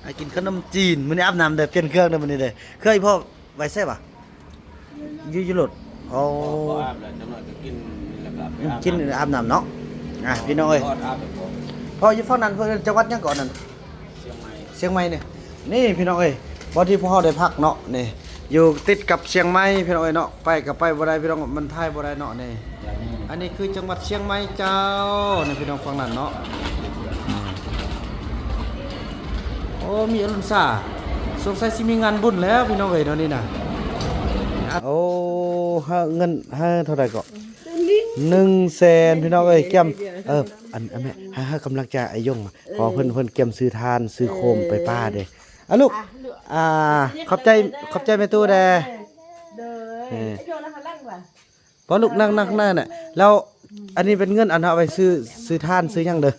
ໄປກິນຂະໜົມຈີນ ມື້ນີ້ອາບນ້ຳເດີ ປ່ຽນເຄື່ອງເດີມື້ນີ້ເດີ. ເຄື່ອງອີ່ພໍ່ໄວ້ໃສຫວາ? ຢູ່ ຢູ່ລົດ. ໂອ້ ພໍອາບແລ້ວ ຈັກໜ້ອຍກໍກິນ ແລ້ວກໍໄປອາບ ກິນ ນ້ຳ ອາບນ້ຳເນາະ. ອ່າ ພີ່ນ້ອງເອີຍ ພໍອາບແລ້ວ ພໍ່ຢູ່ຝັ່ງນັ້ນ ເພິ່ນເອີ້ນຈັງຫວັດຫຍັງເກາະນັ້ນ? ຊຽງໃໝ່ ຊຽງໃໝ່ນີ້. ນີ້ພີ່ນ້ອງເອີຍ ບ່ອນທີ່ພວກເຮົາໄດ້ພັກເນາະ ນີ້ ຢູ່ຕິດກັບຊຽງໃໝ່ພີ່ນ້ອງເອີຍເນາະ. ໄປກໍໄປບໍ່ໄດ້ພີ່ນ້ອງ ມັນຖ່າຍບໍ່ໄດ້ເນາະນີ້. ອັນນີ້ຄືຈັງຫວັດຊຽງໃໝ່ເຈົ້າ ນີ້ພີ່ນ້ອງຝັ່ງນັ້ນເນາະ. ໂອ້ ມີອະລຸນຊາ ສົງໄສຊິມີງານບຸນແລ້ວພີ່ນ້ອງເອີຍເນາະນີ້ນະ. ໂອ້ ເງິນໃຫ້ເທົ່າໃດເກາະ? ໜຶ່ງແສນພີ່ນ້ອງເອີຍ ກຽມ ເອີ ອັນ ອັນແມ່ ໃຫ້ ໃຫ້ກຳລັງໃຈອ້າຍຢົງ ເພາະເພິ່ນ ເພິ່ນກຽມຊື້ຖ່ານ ຊື້ໂຄມໄປປ່າເດ້. ອາ ລູກ ອ່າ ຂອບໃຈ ຂອບໃຈແມ່ຕູ້ແດ່. ເອີ ບໍ່ລູກ ນັ່ງ ນັ່ງຂ້າງໜ້ານະ. ແລ້ວອັນນີ້ເປັນເງິນອັນເອົາໄວ້ຊື້ ຊື້ຖ່ານ ຊື້ຫຍັງເດີ.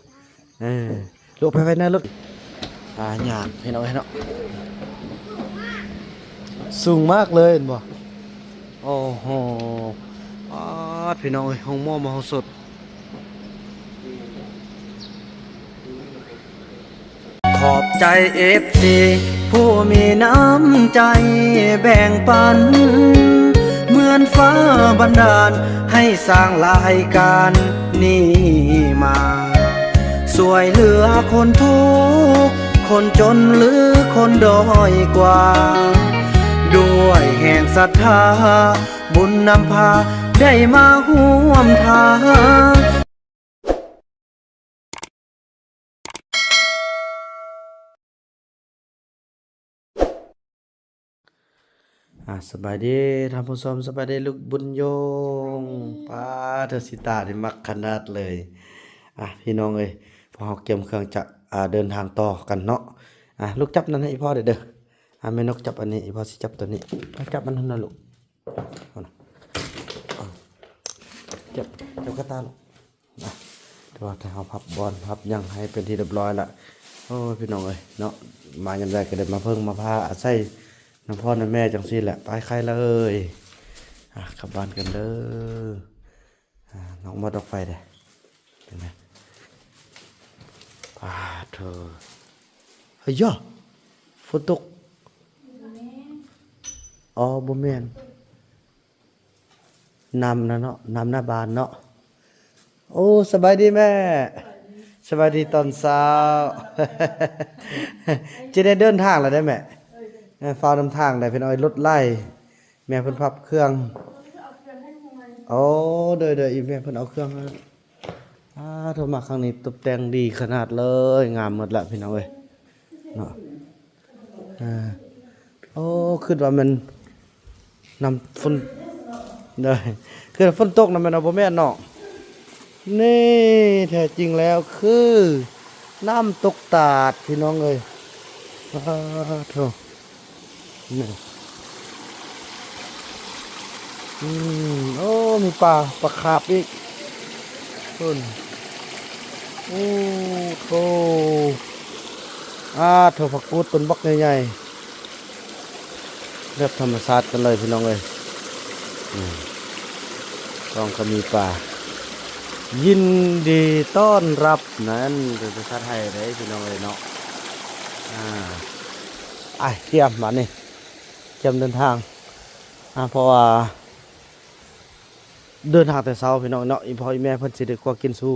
ເອີ ລູກໄປໄວ້ໜ້າລົດ. ອ່າ ຍາກພີ່ນ້ອງເອີຍເນາະ ສູງມາກເລີຍເຫັນບໍ່? ໂອ້ໂຫ ປາດ ພີ່ນ້ອງເອີຍ ໂຮງໝໍມະໂຫສົດ. ຂອບໃຈເອັຟຊີຜູ້ມີນ້ຳໃຈແບ່ງປັນ ເໝືອນຟ້າບັນດານໃຫ້ສ້າງລາຍການນີ້ມາ ຊ່ວຍເຫຼືອຄົນທຸກຄົນຈົນ ຫຼື ຄົນດ້ອຍກວ່າ ດ້ວຍແຮງສັດທາ ບຸນນຳພາໄດ້ມາຮ່ວມທາງ. ອ່າ ສະບາຍດີທ່ານຜູ້ຊົມ ສະບາຍດີລູກບຸນຍົງ. ປາດ ເທີຊິຕານີ້ມັກຂະໜາດເລີຍ. ອ່າ ພີ່ນ້ອງເອີຍ ພວກເຮົາກຽມເຄື່ອງຈະ ອ່າ ເດີນທາງຕໍ່ກັນເນາະ. ອ່າ ລູກຈັບນັ້ນໃຫ້ອີ່ພໍ່ເດີ. ອ່າ ແມ່ນົກຈັບອັນນີ້ ອີ່ພໍ່ຊິຈັບໂຕນີ້. ຈັບມັນຫັ້ນນະລູກ. ເອົານະ ຈັບ ຈັບກະຕ່າລູກ. ອ່ະ ຖືວ່າໄດ້ເຮົາພັບບ່ອນພັບຫຍັງໃຫ້ເປັນທີ່ຮຽບຮ້ອຍລະ. ໂອ້ຍ ພີ່ນ້ອງເອີຍເນາະ ມາຍາມໃດກໍໄດ້ມາເພິ່ງມາພາອາໄສນຳພໍ່ນຳແມ່ຈັ່ງຊີ້ແຫຼະ. ໄປໄຄເລີຍ ອ່ະ ກັບບ້ານກັນເດີ. ອ່າ ນ້ອງໝົດດອກໄຟເດ້ ເປັນໄງ? ປາດເທີ ເຮີ້ຍ ຝົນຕົກ. ອໍ ບໍ່ແມ່ນ ນ້ຳນະເນາະ ນ້ຳໜ້າບ້ານເນາະ. ໂອ້ ສະບາຍດີແມ່ ສະບາຍດີຕອນເຊົ້າ. ຈະໄດ້ເດີນທາງແລ້ວເດ້ແມ່. ເອີ ຟ້າວນຳທາງໄດ້ພີ່ນ້ອງເອີຍ ລົດຫຼາຍ. ແມ່ເພິ່ນພັບເຄື່ອງ. ໂອ້ ໂດຍໆ ອີ່ແມ່ເພິ່ນເອົາເຄື່ອງມາ. ອ່າ ໂທ ມາຄັ້ງນີ້ຕົບແຕ່ງດີຂະໜາດເລີຍ ງາມໝົດລະພີ່ນ້ອງເອີຍເນາະ. ອ່າ ໂອ້ ຄິດວ່າແມ່ນນ້ຳຝົນ ເດີ ຄືຝົນຕົກນະແມ່ນບໍ່? ແມ່ນເນາະ. ນີ້ແທ້ຈິງແລ້ວຄືນ້ຳຕົກຕາດພີ່ນ້ອງເອີຍ. ປາດໂທ ນີ້ ອືມ ໂອ້ ມີປາ ປາຄາບອີກພຸ້ນ. ໂອ້ໂທ ອາໂທ ຜັກກູດຕົ້ນບັກໃຫຍ່ໆ ແບບທຳມະຊາດກັນເລີຍພີ່ນ້ອງເອີຍ. ນີ້ ຕ້ອງກະມີປາ ຍິນດີຕ້ອນຮັບ ນັ້ນເປັນພາສາໄທເດ້ພີ່ນ້ອງເອີຍເນາະ. ອາ ໄປ ກຽມບາດນີ້ ກຽມເດີນທາງ. ອາ ເພາະວ່າເດີນທາງແຕ່ເຊົ້າພີ່ນ້ອງເນາະ ອີ່ພໍ່ອີ່ແມ່ເພິ່ນຊິໄດ້ກວດກິນສູ່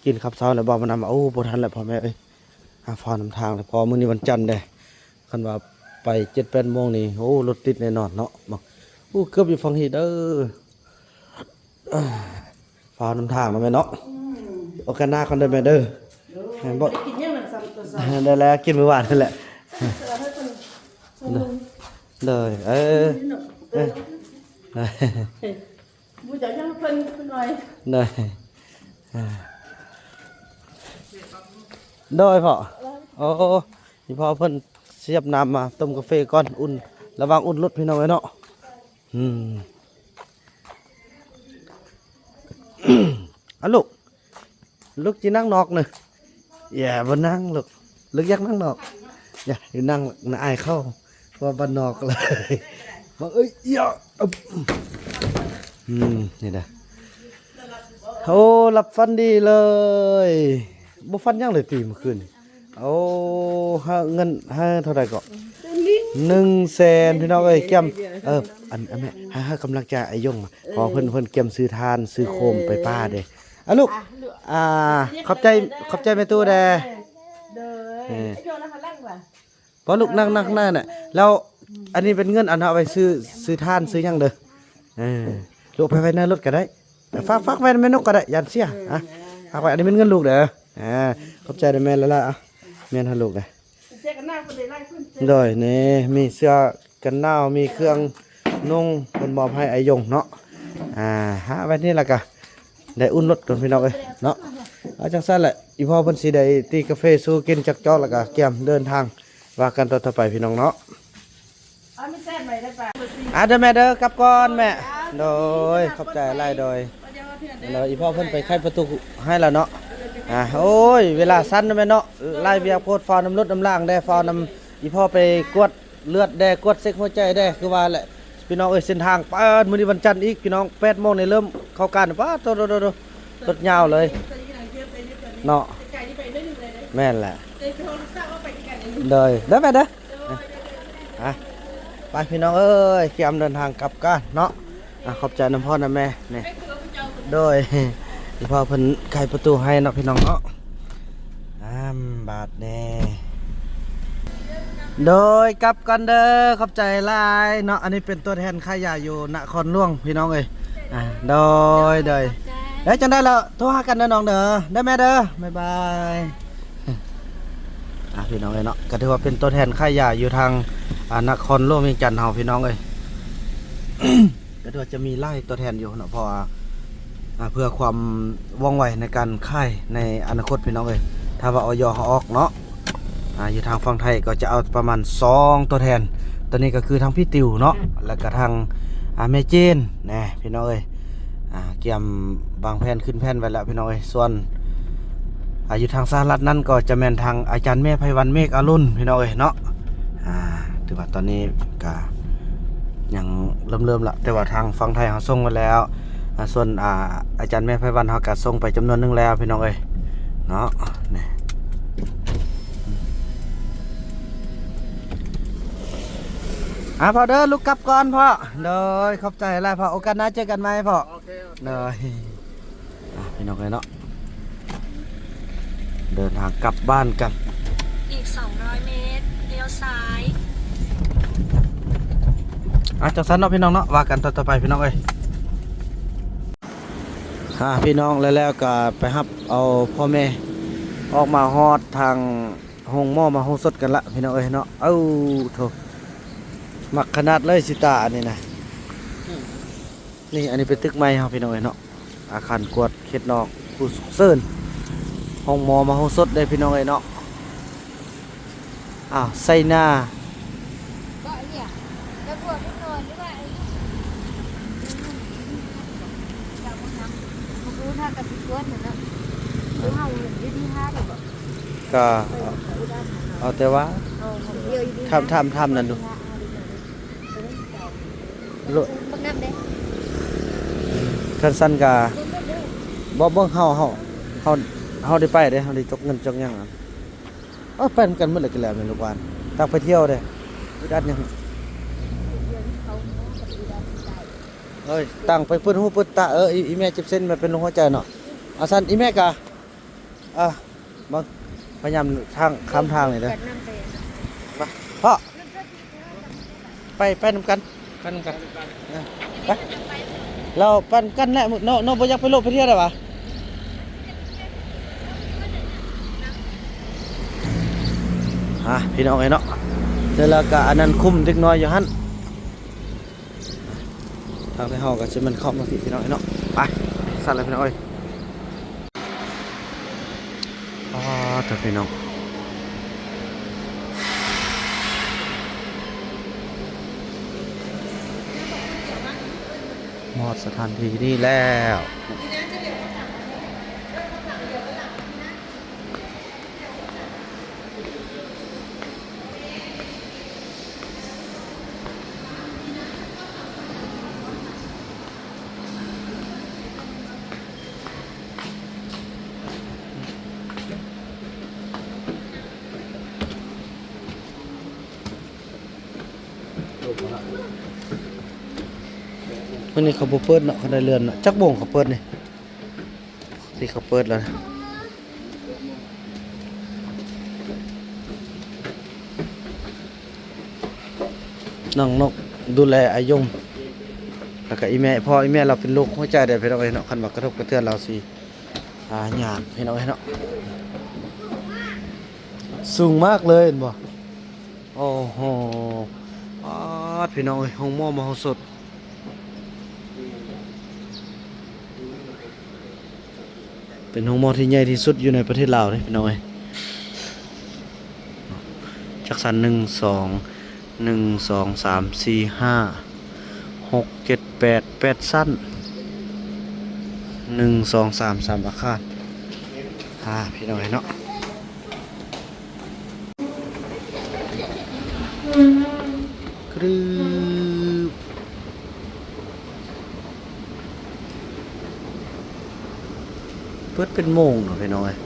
ກິນຄັບເຊົ້າແລ້ວບໍ່ ມານຳ. ໂອ້ ບໍ່ທັນແລ້ວພໍ່ແມ່ເອີຍ. ຫາຟ້າວນຳທາງເລີຍ ເພາະວ່າມື້ນີ້ວັນຈັນເດ້. ຄັນວ່າໄປເຈັດແປດໂມງນີ້ ໂອ້ ລົດຕິດແນ່ນອນເນາະ. ໂອ້ ເກືອບຢູ່ຝັ່ງຮີດເດີ. ຟ້າວນຳທາງເນາະແມ່ເນາະ. ອືມ ໂອກາດໜ້າກ່ອນເດີແມ່ເດີ. ໂດຍ ບໍ່ໄດ້ກິນຫຍັງນຳຊ້ຳຕົວຊ້ຳ. ໄດ້ແລ້ວ ກິນມື້ວານນັ້ນແຫຼະ. ເອີ ເອີ ເອີ ເອີ ບໍ່ຈັກຫຍັງເພິ່ນ ເພິ່ນໜ້ອຍ. ໂດຍ ໂດຍພໍ່. ໂອ້ ອີ່ພໍ່ເພິ່ນສຽບນ້ຳມາຕົ້ມກາເຟກ່ອນ ອຸ່ນ ລະຫວ່າງອຸ່ນລົດພີ່ນ້ອງເອີຍເນາະ. ອືມ ອາ ລູກ ລູກຊິນັ່ງນອກນະ. ຢ່າ ບໍ່ນັ່ງລູກ ລູກຢາກນັ່ງນອກ. ຢ່າ ຢູ່ນັ່ງນະ ອາຍເຂົາ ເພາະວ່າບ້ານນອກເລີຍ. ເອີຍ ຢ່າ ອືມ ນີ້ນະ. ໂອ້ ຫຼັບຝັນດີເລີຍ ບໍ່ຝັນຫຍັງເລີຍຕິມື້ຄືນ. ໂອ້ ເງິນໃຫ້ເທົ່າໃດເກາະ? ໜຶ່ງແສນ ພີ່ນ້ອງເອີຍ. ກຽມ ເອີ ອັນ ອັນແມ່ ໃຫ້ ໃຫ້ກຳລັງໃຈອ້າຍຢົງ ເພາະເພິ່ນ ເພິ່ນກຽມຊື້ຖ່ານ ຊື້ໂຄມໄປປ່າເດ້. ອາ ລູກ ອ່າ ຂອບໃຈ ຂອບໃຈແມ່ຕູ້ແດ່. ເອີ ບໍ່ລູກ ນັ່ງ ນັ່ງ ນັ່ງນະ. ແລ້ວອັນນີ້ເປັນເງິນອັນເຮົາເອົາໄປຊື້ ຊື້ຖ່ານ ຊື້ຫຍັງເດີ. ເອີ ລູກໄປໄວ້ໃນລົດກໍໄດ້. ຝາກ ຝາກໄວ້ນຳແມ່ນົກກໍໄດ້ ຢ້ານເສຍ. ອ່ະ ຝາກໄວ້ ອັນນີ້ແມ່ນເງິນລູກເດີ. ອ່າ ຂອບໃຈນະແມ່ຫຼາຍໆ. ເອົາ ແມ່ນໃຫ້ລູກເດີ. ໂດຍ ນີ້ມີເສື້ອກັນໜາວ ມີເຄື່ອງນຸ່ງ ເພິ່ນມອບໃຫ້ອ້າຍຢົງເນາະ. ອ່າ ຫາໄວ້ນີ້ລະກະໄດ້ອຸ່ນລົດກ່ອນ ພີ່ນ້ອງເອີຍເນາະ. ເອົາ ຈັ່ງຊັ້ນແຫຼະ ອີພໍ່ເພິ່ນຊິໄດ້ຕີກາເຟສູ່ກິນຈັກຈອກ ລະກະກຽມເດີນທາງ ວ່າກັນຕໍ່ໆໄປ ພີ່ນ້ອງເນາະ. ອ່າ ເດີແມ່ເດີ ກັບກ່ອນແມ່. ໂດຍ ຂອບໃຈຫຼາຍ. ໂດຍ ແລ້ວອີພໍ່ເພິ່ນໄປໄຂປະຕູໃຫ້ແລ້ວເນາະ. ອ່າ ໂອ້ຍ ເວລາສັ້ນນະແມ່ເນາະ ຫຼາຍວຽກໂພດ ຟ້າວນຳລົດນຳລາງແດ່ ຟ້າວນຳອີພໍ່ໄປກວດເລືອດແດ່ ກວດເຊັກຫົວໃຈແດ່. ຄືວ່າແຫຼະ ພີ່ນ້ອງເອີຍ ເສັ້ນທາງ ປາດ ມື້ນີ້ວັນຈັນອີກ ພີ່ນ້ອງ. ແປດໂມງນີ້ເລີ່ມເຂົ້າການ ປາດ ໂຕໆໆ ລົດຍາວເລີຍເນາະ. ແມ່ນແຫຼະ ໂດຍ ເດີແມ່ເດີ. ອ່ະ ໄປພີ່ນ້ອງເອີຍ ກຽມເດີນທາງກັບກັນເນາະ. ອ່ະ ຂອບໃຈນຳພໍ່ນຳແມ່ນີ້. ໂດຍ ພໍ່ເພິ່ນໄຂປະຕູໃຫ້ເນາະ ພີ່ນ້ອງເນາະ. ອາ ບາດນີ້ ໂດຍ ກັບກ່ອນເດີ ຂອບໃຈຫຼາຍເນາະ. ອັນນີ້ເປັນຕົວແທນຂາຍຢາຢູ່ນະຄອນຫຼວງ ພີ່ນ້ອງເອີຍ. ອ່າ ໂດຍ ໂດຍ ຂອບໃຈ. ເອີ ຈັ່ງໃດແລ້ວໂທຫາກັນເດີນ້ອງເດີ ເດີແມ່ເດີ ບາຍບາຍ. ອ່າ ພີ່ນ້ອງເອີຍເນາະ ກໍຖືວ່າເປັນຕົວແທນຂາຍຢາຢູ່ທາງ ອ່າ ນະຄອນຫຼວງວຽງຈັນເຮົາ ພີ່ນ້ອງເອີຍ. ກໍຖືວ່າຈະມີຫຼາຍຕົວແທນຢູ່ເນາະ ເພາະວ່າ ອ່າ ເພື່ອຄວາມວ່ອງໄວໃນການຂາຍໃນອະນາຄົດ ພີ່ນ້ອງເອີຍ. ຖ້າວ່າ ອອຍ ເຮົາອອກເນາະ ອ່າ ຢູ່ທາງຝັ່ງໄທກໍຈະເອົາປະມານສອງຕົວແທນ. ຕົວນີ້ກໍຄືທາງພີ່ຕິວເນາະ ແລ້ວກໍທາງ ອ່າ ແມ່ເຈນແນ່ ພີ່ນ້ອງເອີຍ. ອ່າ ກຽມວາງແຜນຂຶ້ນແຜນໄວ້ແລ້ວ ພີ່ນ້ອງເອີຍ. ສ່ວນ ອ່າ ຢູ່ທາງສະຫະລັດນັ້ນກໍຈະແມ່ນທາງອາຈານແມ່ໄພວັນ ເມກອາລຸນ ພີ່ນ້ອງເອີຍເນາະ. ອ່າ ຖືວ່າຕອນນີ້ກະຍັງເລີ່ມໆລະ ແຕ່ວ່າທາງຝັ່ງໄທເຮົາສົ່ງໄປແລ້ວ. ອ່າ ສ່ວນ ອ່າ ອາຈານແມ່ໄພວັນເຮົາກະສົ່ງໄປຈຳນວນໜຶ່ງແລ້ວ ພີ່ນ້ອງເອີຍເນາະ. ນີ້ ອ່າ ພໍ່ເດີ ລູກກັບກ່ອນພໍ່. ໂດຍ ຂອບໃຈຫຼາຍພໍ່ ໂອກາດໜ້າເຈີກັນໃໝ່ພໍ່. ໂອເຄ ໂອເຄ ໂດຍ. ອ່ະ ພີ່ນ້ອງເອີຍເນາະ ເດີນທາງກັບບ້ານກັນ. ອີກສອງຮ້ອຍເມດ ລ້ຽວຊ້າຍ. ອ່ະ ຈັ່ງຊັ້ນເນາະ ພີ່ນ້ອງເນາະ ວ່າກັນຕໍ່ໆໄປ ພີ່ນ້ອງເອີຍ. ອ່ະ ພີ່ນ້ອງ ແລ້ວ ແລ້ວກໍໄປຮັບເອົາພໍ່ແມ່ອອກມາຮອດທາງໂຮງໝໍມະໂຫສົດກັນລະ ພີ່ນ້ອງເອີຍເນາະ. ເອົາ ໂທ້ ມັກຂະໜາດເລີຍຊິຕາອັນນີ້ນະ. ນີ້ ອັນນີ້ເປັນຕຶກໃໝ່ເຮົາ ພີ່ນ້ອງເອີຍເນາະ. ອາຄານກວດເຂດນອກຜູ້ສຸກເສີນ ໂຮງໝໍມະໂຫສົດເດ້ ພີ່ນ້ອງເອີຍເນາະ. ອ້າວ ໄຊນາ ກໍເອົາແຕ່ວ່າ ຖາມ ຖາມ ຖາມນັ້ນດູ. ໂລະ ບັກນ້ຳເດ້ ຄັນຊັ້ນກະ ບໍ່ ເບິ່ງເຮົາ ເຮົາ ເຮົາ ເຮົາໄດ້ໄປເດ້ ເຮົາໄດ້ຈົກເງິນຈົກຫຍັງ. ເອີ ໄປນຳກັນໝົດແຫຼະ ກິນແລ້ວແມ່ນລູກຫວານ ຕ່າງໄປທ່ຽວເດ້ ອຶດອັດຫຍັງ. ເອີຍ ຕ່າງໄປເປີດຫູເປີດຕາ. ເອີ ອີ ອີແມ່ເຈັບເສັ້ນ ແມ່ເປັນໂລກຫົວໃຈເນາະ. ອາ ຊັ້ນ ອີແມ່ກະ ອ່ະ ເບິ່ງ ພະຍາຍາມທາງ ຂ້າມທາງນີ້ເດີ ມາ ພໍ່ ໄປ ໄປນຳກັນ ໄປນຳກັນ ເອີ ໄປ ລາວໄປນຳກັນແຫຼະ. ນ້ອງ ນ້ອງບໍ່ຢາກໄປໂລດໄປທ່ຽວໄດ້ຫວາ? ອ່ະ ພີ່ນ້ອງເອີຍເນາະ ແລ້ວ ແລ້ວກະອັນນັ້ນຄຸ້ມເດັກນ້ອຍຢູ່ຫັ້ນ. ທາງໄທເຮົາກໍຊິແມ່ນເຂົ້າມາພີ້ ພີ່ນ້ອງເອີຍເນາະ. ໄປ ຊັ້ນລະ ພີ່ນ້ອງເອີຍ. ອໍ ເດີ ພີ່ນ້ອງ ມາຮອດສະຖານທີ່ນີ້ແລ້ວ. ມື້ນີ້ເຂົາບໍ່ເປີດເນາະ ເຂົາໄດ້ເລື່ອນເນາະ. ຈັກໂມງເຂົາເປີດນີ້? ທີ່ເຂົາເປີດແລ້ວນະ ນ້ອງນົກດູແລອາຍົງ ແລ້ວກະອີ່ແມ່ ພໍ່ອີ່ແມ່ລາວເປັນໂລກຫົວໃຈເດ້ພີ່ນ້ອງເອີຍເນາະ. ຄັນວ່າກະທົບກະເທືອນລາວຊິ ອ່າ ຍາກພີ່ນ້ອງເອີຍເນາະ. ສູງມາກເລີຍເຫັນບໍ່? ໂອ້ໂຫ ປາດ ພີ່ນ້ອງເອີຍ ໂຮງໝໍມະໂຫສົດ ເປັນໂຮງໝໍທີ່ໃຫຍ່ທີ່ສຸດຢູ່ໃນປະເທດລາວເດ້ພີ່ນ້ອງເອີຍ. ຈັກຊັ້ນ? ໜຶ່ງ ສອງ ໜຶ່ງ ສອງ ສາມ ສີ່ ຫ້າ ຫົກ ເຈັດ ແປດ ແປດຊັ້ນ ໜຶ່ງ ສອງ ສາມ ສາມອາຄານ. ອ່າ ພີ່ນ້ອງເອີຍເນາະ ກະດຶບ ເປີດເປັນໂມງເນາະພີ່ນ້ອງເອີຍ.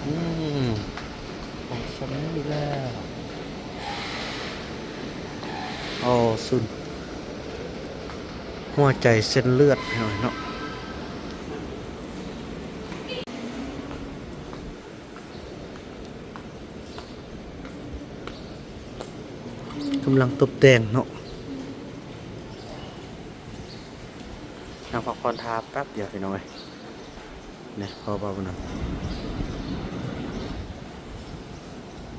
ອືມ ອອກສ່ຳນີ້ແລ້ວ. ອໍ ສູນຫົວໃຈເສັ້ນເລືອດເນາະ. ກຳລັງຕົບແຕ່ງເນາະ. ນັ່ງພັກຜ່ອນທ່າແປັບດຽວພີ່ນ້ອງເອີຍ. ນີ້ ພໍ່ບ່າວບຸນນຳ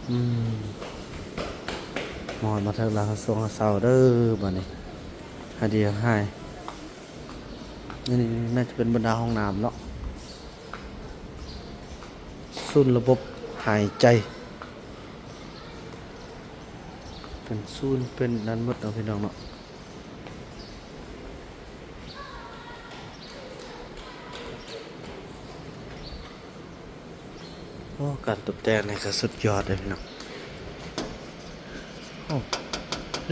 ອືມ ມາຮອດມາເຖິງແລ້ວ ເຮົາຊ່ວງເຊົ້າເດີບາດນີ້. ຫາດີຫາຫາຍ ນີ້ ນີ້ ນີ້ໜ້າຈະເປັນບັນດາຫ້ອງນ້ຳເນາະ ສູນລະບົບຫາຍໃຈ ເປັນສູນເປັນນັ້ນໝົດເນາະ ພີ່ນ້ອງເນາະ. ໂອ້ ການຕົບແຕ່ງນີ້ກະສຸດຍອດເດ້ພີ່ນ້ອງ. ໂອ້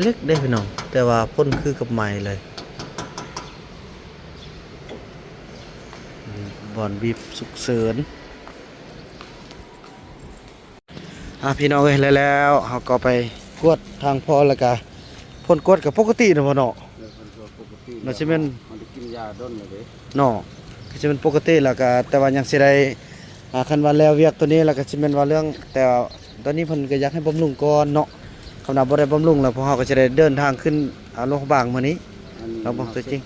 ເຫຼັກເດ້ພີ່ນ້ອງ ແຕ່ວ່າພົ້ນຄືກັບໄມ້ເລີຍ. ອືມ ບ່ອນບີບສຸກເສີນ. ອ່າ ພີ່ນ້ອງເອີຍ ແລ້ວ ແລ້ວເຮົາກໍໄປກວດທາງພໍ່ ແລ້ວກະຜົນກວດກະປົກກະຕິເນາະພໍ່ເນາະ. ເອີ ເພິ່ນກະປົກກະຕິ ໜ້າຊິແມ່ນ ເຮົາໄດ້ກິນຢາດົນແລ້ວເດ້ເນາະ ກະຊິແມ່ນປົກກະຕິແລ້ວກະ ແຕ່ວ່າຍັງຊິໄດ້ ອ່າ ຄັນວ່າແລ້ວວຽກໂຕນີ້ແລ້ວກະຊິແມ່ນວ່າເລື່ອງ ແຕ່ວ່າຕອນນີ້ເພິ່ນກະຢາກໃຫ້ບຳລຸງກ່ອນເນາະ. ຄັນວ່າບໍ່ໄດ້ບຳລຸງແລ້ວ ພວກເຮົາກະຈະໄດ້ເດີນທາງຂຶ້ນ ອ່າ ຫຼວງພະບາງມື້ນີ້ ລອງເບິ່ງຕົວຈິງ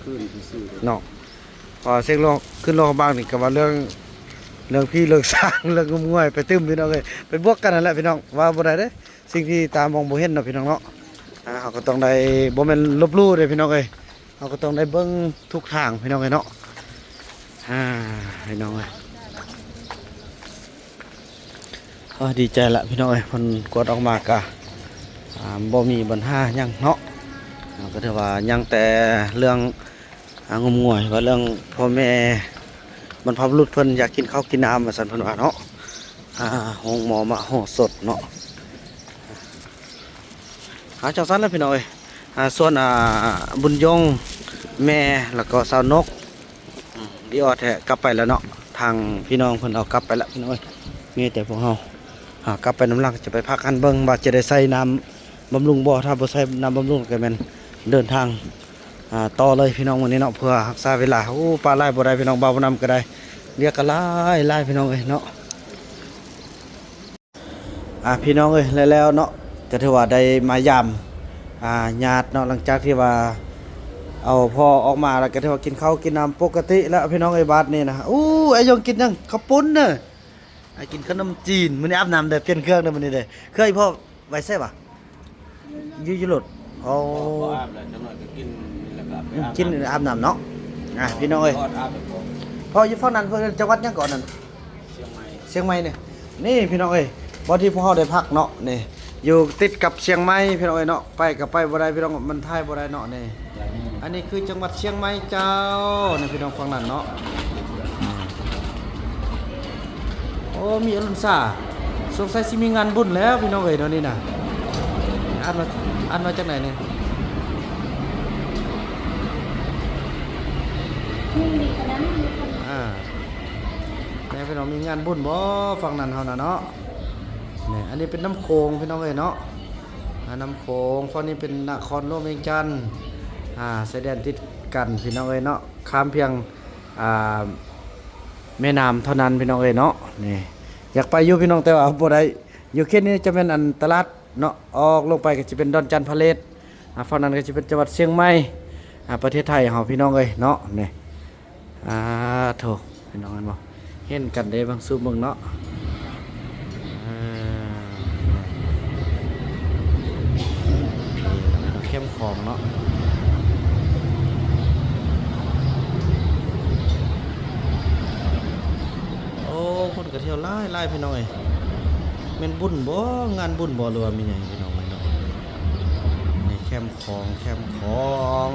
ເນາະ. ເພາະວ່າເຊັກລົງ ຂຶ້ນລົງບາງນີ້ກະວ່າເລື່ອງ ເລື່ອງຜີເລື່ອງສາງ ເລື່ອງງຸມງວຍໄປຕື່ມພີ່ນ້ອງເອີຍ ໄປບວກກັນຫັ້ນແຫຼະພີ່ນ້ອງ ວ່າບໍ່ໄດ້ເດ້ ສິ່ງທີ່ຕາມອງບໍ່ເຫັນເນາະພີ່ນ້ອງເນາະ. ອ່າ ເຮົາກະຕ້ອງໄດ້ ບໍ່ແມ່ນລົບຫຼູ່ເດ້ພີ່ນ້ອງເອີຍ ເຮົາກະຕ້ອງໄດ້ເບິ່ງທຸກທາງພີ່ນ້ອງເອີຍເນາະ. ອ່າ ພີ່ນ້ອງເອີຍ ໂອ້ຍ ດີໃຈລະພີ່ນ້ອງເອີຍ ຜົນກວດອອກມາກະ ອ່າ ບໍ່ມີບັນຫາຫຍັງເນາະ. ອ່າ ກະຖືວ່າຍັງແຕ່ເລື່ອງ ອ່າ ງົມງວຍວ່າເລື່ອງພໍ່ແມ່ບັນພະບຸລຸດເພິ່ນຢາກກິນເຂົ້າກິນນ້ຳວ່າຊັ້ນເພິ່ນວ່າເນາະ. ອ່າ ໂຮງໝໍມະໂຫສົດເນາະ. ອ່າ ຈັ່ງຊັ້ນລະພີ່ນ້ອງເອີຍ ອ່າ ສ່ວນ ອ່າ ບຸນຍົງ ແມ່ ແລ້ວກໍສາວນົກ ອືມ ດີອອດແທ້ ກັບໄປແລ້ວເນາະ ທາງພີ່ນ້ອງເພິ່ນເອົາກັບໄປລະພີ່ນ້ອງເອີຍ. ມີແຕ່ພວກເຮົາ ອ່າ ກັບໄປນຳຫຼັງ ຈະໄປພັກຫັ້ນເບິ່ງວ່າຈະໄດ້ໃສ່ນ້ຳບຳລຸງບໍ່ ຖ້າບໍ່ໃສ່ນ້ຳບຳລຸງກະແມ່ນເດີນທາງ ອ່າ ຕໍ່ເລີຍພີ່ນ້ອງມື້ນີ້ເນາະ ເພື່ອຮັກສາເວລາ. ໂອ້ ປາຫຼາຍບໍ່ໄດ້ພີ່ນ້ອງ ບ່າວບຸນນຳກະໄດ້ ວຽກກະຫຼາຍໆພີ່ນ້ອງເອີຍເນາະ. ອ່າ ພີ່ນ້ອງເອີຍ ແລ້ວໆເນາະ ກະຖືວ່າໄດ້ມາຢາມ ອ່າ ຍາດເນາະ ຫຼັງຈາກທີ່ວ່າເອົາພໍ່ອອກມາແລ້ວ ກະຖືວ່າກິນເຂົ້າກິນນ້ຳປົກກະຕິແລ້ວພີ່ນ້ອງເອີຍ. ບາດນີ້ນະ ໂອ້ ອາຍົງກິນຫຍັງ? ເຂົ້າປຸ້ນເດີ ອາ ກິນຂະໜົມຈີນ. ມື້ນີ້ອາບນ້ຳເດີ ປ່ຽນເຄື່ອງເດີມື້ນີ້ເດີ. ເຄື່ອງອີ່ພໍ່ໄວ້ໃສຫວາ? ຢູ່ ຢູ່ລົດ. ໂອ້ ບໍ່ອາບແລ້ວ ຈັກໜ້ອຍກະກິນນີ້ແລ້ວກະໄປອາບ ກິນອາບນ້ຳເນາະ. ອ່າ ພີ່ນ້ອງເອີຍ ພໍ່ຢູ່ຝັ່ງນັ້ນ ເພິ່ນເອີ້ນຈັງຫວັດຫຍັງເກາະນັ້ນ? ຊຽງໃໝ່ ຊຽງໃໝ່ນີ້. ນີ້ພີ່ນ້ອງເອີຍ ບ່ອນທີ່ພວກເຮົາໄດ້ພັກເນາະ ນີ້ ຢູ່ຕິດກັບຊຽງໃໝ່ພີ່ນ້ອງເອີຍເນາະ. ໄປກະໄປບໍ່ໄດ້ພີ່ນ້ອງ ມັນຖ່າຍບໍ່ໄດ້ເນາະນີ້. ອັນນີ້ຄືຈັງຫວັດຊຽງໃໝ່ເຈົ້າ ນີ້ພີ່ນ້ອງຝັ່ງນັ້ນເນາະ. ໂອ້ ມີອະລຸນສາ ສົງໄສຊິມີງານບຸນແລ້ວພີ່ນ້ອງເອີຍເນາະນີ້ນະ. ອ່ານວ່າ ອ່ານວ່າຈັ່ງໃດນີ້? ອ່າ ແມ່ພີ່ນ້ອງ ມີງານບຸນບໍ່? ຝັ່ງນັ້ນເຮົານະເນາະ ນີ້ ອັນນີ້ເປັນນ້ຳໂຂງພີ່ນ້ອງເອີຍເນາະ ອ່າ ນ້ຳໂຂງ ຝັ່ງນີ້ເປັນນະຄອນຫຼວງວຽງຈັນ ອ່າ ຊາຍແດນຕິດກັນພີ່ນ້ອງເອີຍເນາະ ຂ້າມພຽງ ອ່າ ແມ່ນ້ຳເທົ່ານັ້ນພີ່ນ້ອງເອີຍເນາະ ນີ້ ຢາກໄປຢູ່ພີ່ນ້ອງ ແຕ່ວ່າບໍ່ໄດ້ ຢູ່ເຂດນີ້ຈະແມ່ນອັນຕະຫຼາດເນາະ ອອກລົງໄປກໍຈະເປັນດອນຈັນພະເລດ ອ່າ ຝັ່ງນັ້ນກໍຈະເປັນຈັງຫວັດຊຽງໃໝ່ ອ່າ ປະເທດໄທເຮົາພີ່ນ້ອງເອີຍເນາະ ນີ້ ອ່າ ໂທ້ ພີ່ນ້ອງເຫັນບໍ່? ເຫັນກັນເດ້ ເບິ່ງ ຊູມເບິ່ງເນາະ ເອີ ນີ້ແຄມຂອງເນາະ. ໂອ້ ຄົນກໍທ່ຽວຫຼາຍໆ ພີ່ນ້ອງເອີຍ ແມ່ນບຸນບໍ່? ງານບຸນບໍ່? ຫຼືວ່າມີຫຍັງ ພີ່ນ້ອງເອີຍເນາະ ນີ້ແຄມຂອງ ແຄມຂອງ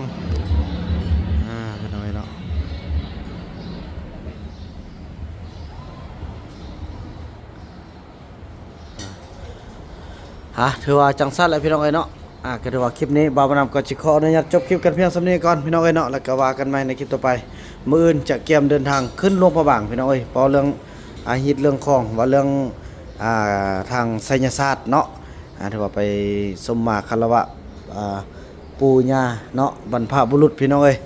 ອ່າ ພີ່ນ້ອງເອີຍເນາະ ອ່າ ອ່າ ຖືວ່າຈັ່ງຊັ້ນແຫຼະພີ່ນ້ອງເອີຍເນາະ ອ່າ ກໍຖືວ່າຄລິບນີ້ບ່າວບຸນນຳກໍຊິຂໍອະນຸຍາດຈົບຄລິບກັນພຽງສ່ຳນີ້ກ່ອນພີ່ນ້ອງເອີຍເນາະ ແລ້ວກໍວ່າກັນໃໝ່ໃນຄລິບຕໍ່ໄປ ມື້ອື່ນຈະກຽມເດີນທາງຂຶ້ນຫຼວງພະບາງພີ່ນ້ອງເອີຍ ເວົ້າເລື່ອງ ອ່າ ຮີດເລື່ອງຂອງ ເວົ້າເລື່ອງ ອ່າ ທາງໄສຍະສາດເນາະ ອ່າ ຖືວ່າໄປສົມມາຄາລະວະ ອ່າ ປູ່ຍ່າເນາະ ບັນພະບຸລຸດພີ່ນ້ອງເອີຍ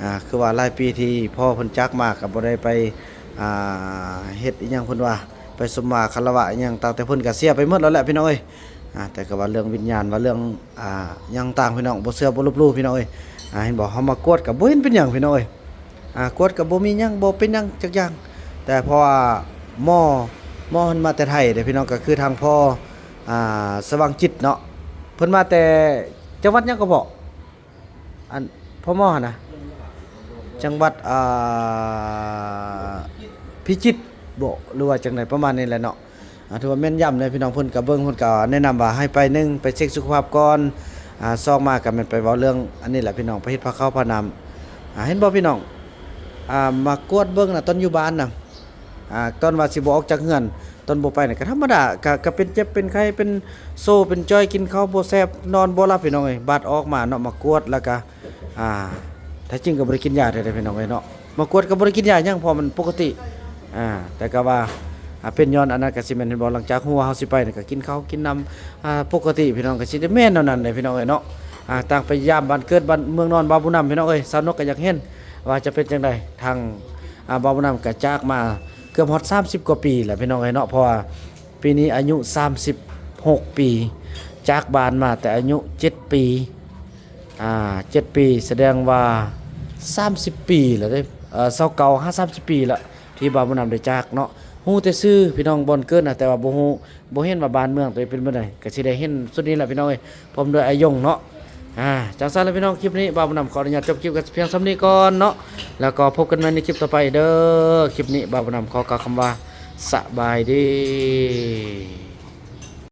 ອ່າ ຄືວ່າຫຼາຍປີທີ່ພໍ່ເພິ່ນຈາກມາ ກໍບໍ່ໄດ້ໄປ ອ່າ ເຮັດອີ່ຫຍັງ ເພິ່ນວ່າໄປສົມມາຄາລະວະອີ່ຫຍັງ ຕັ້ງແຕ່ເພິ່ນກໍເສຍໄປໝົດແລ້ວແຫຼະພີ່ນ້ອງເອີຍ ອ່າ ແຕ່ກໍວ່າເລື່ອງວິນຍານ ວ່າເລື່ອງ ອ່າ ຫຍັງຕ່າງພີ່ນ້ອງ ບໍ່ເຊື່ອບໍ່ລົບຫຼູ່ພີ່ນ້ອງເອີຍ ອ່າ ເຫັນບໍ່ ເຮົາມາກວດກໍບໍ່ເຫັນເປັນຫຍັງພີ່ນ້ອງເອີຍ ອ່າ ກວດກໍບໍ່ມີຫຍັງ ບໍ່ເປັນຫຍັງຈັກຢ່າງ ແຕ່ເພາະວ່າໝໍ ໝໍເພິ່ນມາແຕ່ໄທເດ້ພີ່ນ້ອງ ກໍຄືທາງພໍ່ ອ່າ ສະຫວ່າງຈິດເນາະ ເພິ່ນມາແຕ່ຈັງຫວັດຫຍັງກໍພໍ່? ອັນ ພໍ່ໝໍຫັ້ນນະ ຈັງຫວັດ ອ່າ ພິຈິດບໍ ຫຼືວ່າຈັ່ງໃດປະມານນີ້ແຫຼະເນາະ ອ່າ ຖືວ່າແມ່ນຢຳເລີຍພີ່ນ້ອງ ເພິ່ນກໍເບິ່ງ ເພິ່ນກໍແນະນຳວ່າໃຫ້ໄປ ໜຶ່ງ ໄປເຊັກສຸຂະພາບກ່ອນ ອ່າ ສອງ ມາກໍແມ່ນໄປເວົ້າເລື່ອງອັນນີ້ແຫຼະພີ່ນ້ອງ ໄປເຮັດພາເຂົ້າພານ້ຳ ອ່າ ເຫັນບໍ່ພີ່ນ້ອງ ອ່າ ມາກວດເບິ່ງນະ ຕອນຢູ່ບ້ານນະ ອ່າ ຕອນວ່າຊິບໍ່ອອກຈາກເຮືອນ ຕອນບໍ່ໄປນະ ກໍທຳມະດາ ກະ ກະເປັນເຈັບເປັນໄຂ້ ເປັນໂຊເປັນຈ້ອຍ ກິນເຂົ້າບໍ່ແຊບ ນອນບໍ່ຫຼັບ ພີ່ນ້ອງເອີຍ ບາດອອກມາເນາະ ມາກວດ ແລ້ວກະ ອ່າ ແທ້ຈິງກໍບໍ່ໄດ້ກິນຢາເທື່ອເດ້ ພີ່ນ້ອງເອີຍເນາະ ມາກວດກໍບໍ່ໄດ້ກິນຢາຫຍັງ ເພາະມັນປົກກະຕິ ອ່າ ແຕ່ກໍວ່າ ອ່າ ເປັນຍ້ອນອັນນັ້ນກໍຊິແມ່ນ ເຫັນບໍ່ ຫຼັງຈາກຮູ້ວ່າເຮົາຊິໄປນະ ກໍກິນເຂົ້າກິນນ້ຳ ອ່າ ປົກກະຕິ ພີ່ນ້ອງ ກໍຊິໄດ້ແມ່ນແນວນັ້ນເດ້ ພີ່ນ້ອງເອີຍເນາະ ອ່າ ຕ່າງໄປຢາມບ້ານເກີດ ບ້ານເມືອງນອນ ບ່າວບຸນນຳ ພີ່ນ້ອງເອີຍ ສາວນົກກໍຢາກເຫັນວ່າຈະເປັນຈັ່ງໃດ ທາງ ອ່າ ບ່າວບຸນນຳກໍຈາກມາເກືອບຮອດສາມສິບກວ່າປີແລ້ວ ພີ່ນ້ອງເອີຍເນາະ ເພາະວ່າປີນີ້ອາຍຸສາມສິບຫົກປີ ຈາກບ້ານມາແຕ່ອາຍຸເຈັດປີ ອ່າ ເຈັດປີ ສະແດງວ່າສາມສິບປີແລ້ວເດ້ ເອີ ຊາວເກົ້າຫາສາມສິບປີລະ ທີ່ບ່າວບຸນນຳໄດ້ຈາກເນາະ ຮູ້ແຕ່ຊື່ ພີ່ນ້ອງ ບ່ອນເກີດນະ ແຕ່ວ່າບໍ່ຮູ້ ບໍ່ເຫັນວ່າບ້ານເມືອງຕົວເອງເປັນແບບໃດ ກໍຊິໄດ້ເຫັນຊຸດນີ້ແຫຼະ ພີ່ນ້ອງເອີຍ ພ້ອມດ້ວຍອ້າຍຍົງເນາະ ອ່າ ຈັ່ງຊັ້ນລະພີ່ນ້ອງ ຄລິບນີ້ບ່າວບຸນນຳຂໍອະນຸຍາດຈົບຄລິບກັນພຽງສ່ຳນີ້ກ່ອນເນາະ ແລ້ວກໍພົບກັນໃໝ່ໃນຄລິບຕໍ່ໄປເດີ ຄລິບນີ້ບ່າວບຸນນຳຂໍກ່າວຄຳວ່າ ສະບາຍດີ.